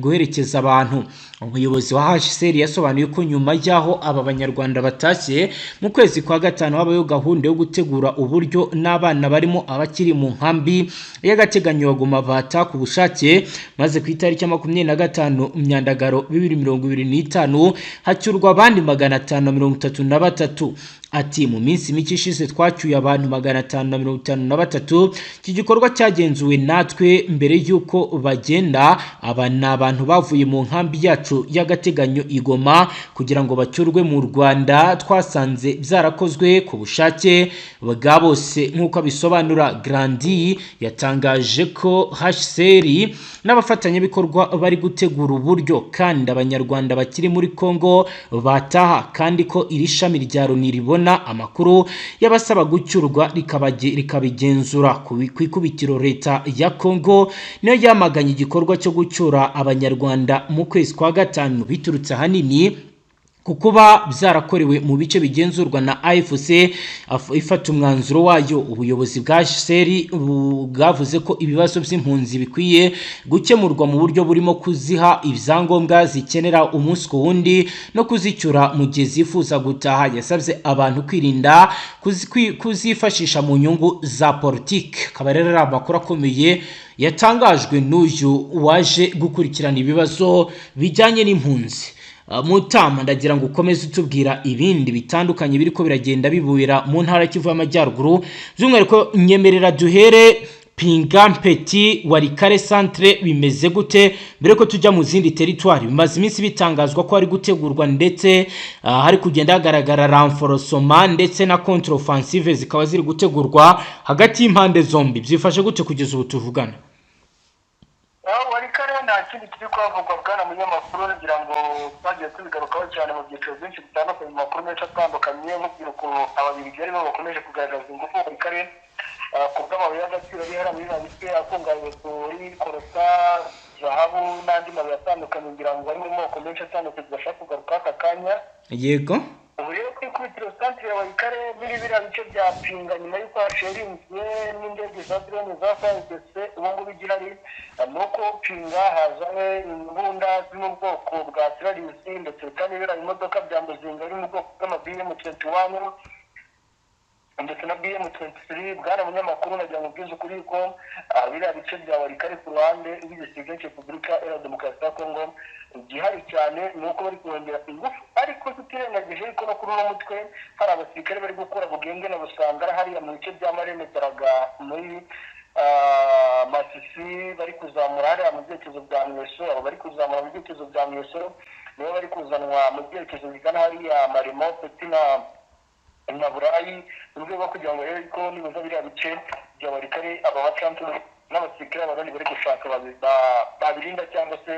guherekeza abantu." Umuyobozi wa HCR yasobanuye ko nyuma y'aho aba Banyarwanda batashye mu kwezi kwa gatanu, habayeho gahunda yo gutegura uburyo n'abana barimo abakiri mu nkambi y'agateganyo ya Goma bataha ku bushake, maze ku itariki ya 25 Myandagaro 2025 hacyurwa abandi 533. Ati: "Mu minsi mike ishize twacyuye abantu 553. Iki gikorwa cyagenzuwe natwe mbere y'uko bagenda. Aba ni abantu bavuye mu nkambi yacu y'agateganyo i Goma kugira ngo bacyurwe mu Rwanda. Twasanze byarakozwe ku bushake bwa bose," nk'uko abisobanura. Grandi yatangaje ko HCR n'abafatanyabikorwa bari gutegura uburyo kandi Abanyarwanda bakiri muri Congo bataha, kandi ko iri shami rya Loni ribona amakuru y'abasaba gucyurwa rikabigenzura. Ku ikubitiro, leta ya Congo niyo yamaganye igikorwa cyo gucyura Abanyarwanda mu kwezi kwa gatanu, biturutse ahanini ku kuba byarakorewe mu bice bigenzurwa na AFC. Ifata umwanzuro wayo, ubuyobozi bwa HCR bwavuze ko ibibazo by'impunzi bikwiye gukemurwa mu buryo burimo kuziha ibyangombwa zikenera umunsi ku wundi no kuzicyura mu gihe zifuza gutaha. Yasabye abantu kwirinda kuzifashisha mu nyungu za politiki. Akaba rero ari amakuru akomeye yatangajwe n'uyu waje gukurikirana ibibazo bijyanye n'impunzi. Mutama, ndagira ngo ukomeze utubwira ibindi bitandukanye biriko biragenda bibera mu ntara ya Kivu y'Amajyaruguru. By'umwihariko nyemerera duhere Pinga Mpeti, Walikale centre, bimeze gute mbere ko tujya mu zindi teritwari? Bimaze iminsi bitangazwa ko hari gutegurwa ndetse hari kugenda hagaragara renforcement ndetse na contre offensive zikaba ziri gutegurwa hagati y'impande zombi. Byifashe gute kugeza ubu tuvugana? Aho Walikale nta kindi kiri kuhavugwa, bwana munyamakuru. Ngira ngo twagiye tubigarukaho cyane mu byiciro byinshi bitandukanye, mu makuru menshi atandukanye, nkubwira ukuntu Ababiligi aribo bakomeje kugaragaza ingufu Walikale ku bw'amabuye y'agaciro ari hariya muri bice akungahaye kuri coltan, zahabu n'andi mabuye atandukanye, ngira ngo ari mu moko menshi atandukanye tudashaka kugaruka aka kanya. Ubu rero ku ikubitiro, santire ya Walikale muri biriya bice bya Pinga, nyuma y'uko hasherinzwe n'indege za drone za FARDC, ubu ngubu igihari ni uko Pinga hazanywe imbunda ziri mu bwoko bwa tirarisi, ndetse kandi biriya bimodoka bya muzinga biri mu bwoko bw'ama BM 21 ndetse na BM 23. Bwana munyamakuru, nagira ngo ubwize ukuri ko biriya bice bya Walikale ku ruhande rw'igisirikare cya Repubulika Iharanira Demokarasi ya Kongo, igihari cyane ni uko bari kongera ingufu, ariko tutirengagije yuko no kuri uno mutwe hari abasirikare bari gukora Bugenge na Busangara hariya mu bice bya Marene Taraga muri Masisi, bari kuzamura hariya mu byerekezo bya Mweso. Abo bari kuzamura mu byerekezo bya Mweso. Nibo bari kuzanwa mu byerekezo bigana hariya Marimo Peti na Burayi, mu rwego rwo kugira ngo barebe ko nibuza biriya bice bya Walikale aba bacanshuro n'abasirikare b'Abarundi bari gushaka babirinda, cyangwa se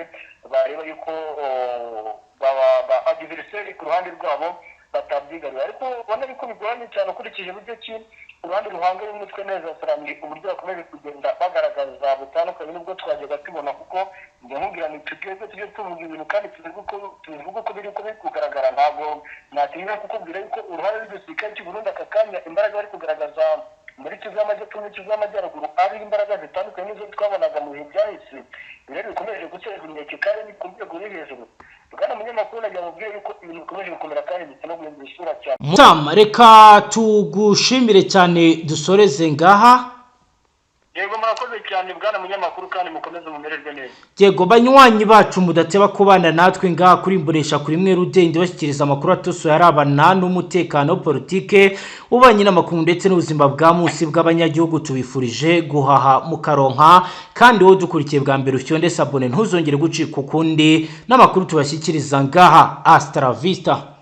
bareba yuko ba adversaire ku ruhande rwabo batabyigarurira. Ariko ubona yuko bigoranye cyane ukurikije uburyo ki uruhande ruhanganye n'umutwe neza Sarambwe, uburyo bakomeje kugenda bagaragaza butandukanye n'ubwo twajyaga tubona, kuko njya nkubwira nti tugeze tujye tuvuga ibintu kandi tubivuge uko biri, uko biri kugaragara. Ntabwo natinya kukubwira yuko uruhare rw'igisirikare cy'u Burundi aka kanya, imbaraga bari kugaragaza muri Kivu y'Amajyepfo muri Kivu y'Amajyaruguru, ari imbaraga zitandukanye n'izo twabonaga mu bihe byahise. Rero bikomeje guteza inkeke kandi ni ku rwego ruri hejuru. Bwana munyamakuru, nagira ngo ubwire yuko ibintu bikomeje gukomera kandi ndetse no guhindura isura cyane. Mutama, reka tugushimire cyane, dusoreze ngaha. Yego, murakoze cyane bwana munyamakuru, kandi mukomeze mumererwe neza. Yego, banywanyi bacu mudateba kubana natwe ngaha kuri Mbonesha kuri mwe rudende, bashyikiriza amakuru atosoye arabana n'umutekano, politike, ububanyi n'amakungu ndetse n'ubuzima bwa munsi bw'abanyagihugu, tubifurije guhaha mukaronka. Kandi wowe dukurikiye bwa mbere, ufyonde s'abonner, ntuzongere gucika ukundi n'amakuru tubashyikiriza ngaha. Hasta la vista.